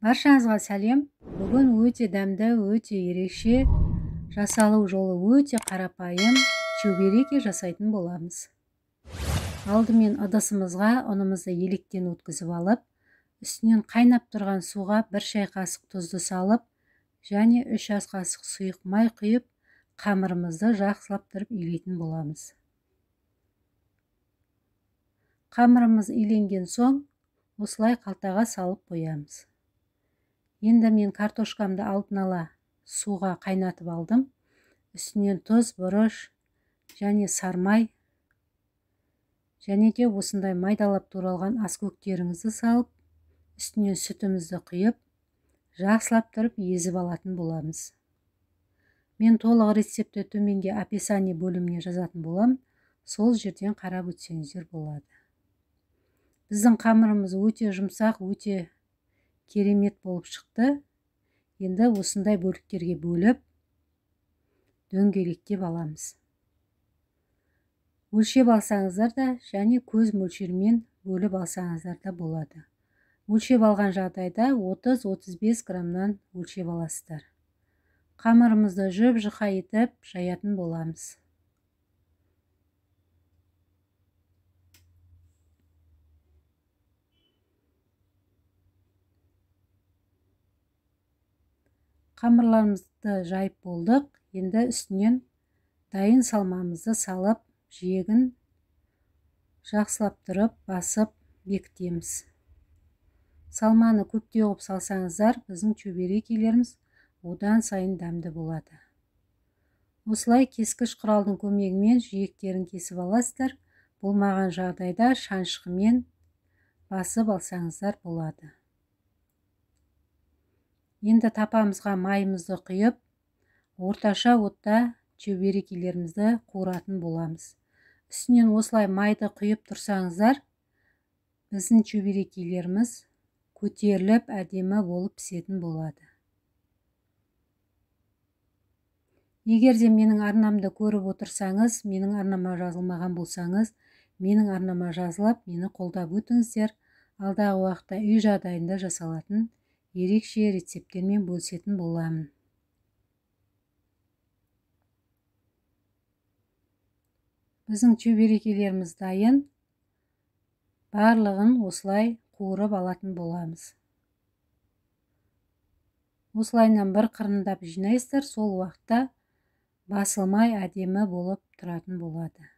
Баршаңызға сәлем. Бүгін өте дәмді, өте ерекше, жасалу жолы өте қарапайым чебуреки жасайтын боламыз. Алдымен ыдысымызға ұнымызды електен өткізіп алып, үстінен қайнап тұрған суға 1 шай қасық тұзды салып, және 3 ас қасық сұйық май құйып, қамырымызды жақсылап тұрып илейтін боламыз. Қамырымыз иленген соң, осылай қалтаға салып қоямыз. Енді мен картошкамды алдын ала суға қайнатып алдым. Үстінен тұз, бұрыш және сармай және де осындай майдалап туралған ас көктеріңізді салып, үстінен сүтімізді құйып, жақсылап тұрып езіп алатын боламыз. Мен толық рецептті төменге описание бөліміне жазатын боламын. Сол жерден қарап өтсеңіздер болады. Біздің қамырымыз өте жұмсақ, өте керемет болып шықты. Енді осындай бөліктерге бөліп, дөңгелектеп аламыз. Өлшеп алсаңыздар да, және көз мөлшерімен бөліп алсаңыздар да болады. Өлшеп алған жағдайда 30-35 граммнан өлшеп аласыздар. Қамырымызды жұп-жұқа етіп жаятын боламыз. Қамырларымызды жайып болдық. Енді үстінен дайын салмамызды салып, жиегін жақсылап тұрып басып бекітеміз. Салманы көптеу қылып салсаңыздар, біздің чебурекилеріміз одан сайын дәмді болады. Осылай кескіш құралдың көмегімен жиектерін кесіп аласыздар. Болмаған жағдайда шанышқымен басып алсаңыздар болады. Енді тапамызға майымызды құйып, орташа отта чебурекилерімізді қуыратын боламыз. Үстінен осылай майды құйып тұрсаңыздар, біздің чебурекилеріміз көтеріліп әдемі болып пісетін болады. Егер де менің арнамды көріп отырсаңыз, менің арнама жазылмаған болсаңыз, менің арнама жазылып, мені қолдап өтіңіздер. Алдағы уақытта үй жағдайында жасалатын ерекше рецепттермен бөлісетін боламын. Біздің чебурекилеріміз дайын. Барлығын осылай қуырып алатын боламыз. Осылайынан бір қырындап жинайсыздар, сол уақытта басылмай әдемі болып тұратын болады.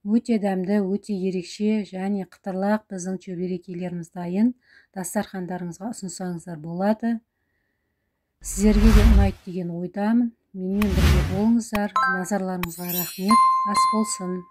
Өте дәмді, өте ерекше және қытырлақ біздің чебурекилеріміз дайын. Дастархандарыңызға ұсынсаңыздар болады. Сіздерге де ұнайды деген ойдамын. Менімен бірге болыңыздар. Назарларыңызға рахмет. Ас болсын.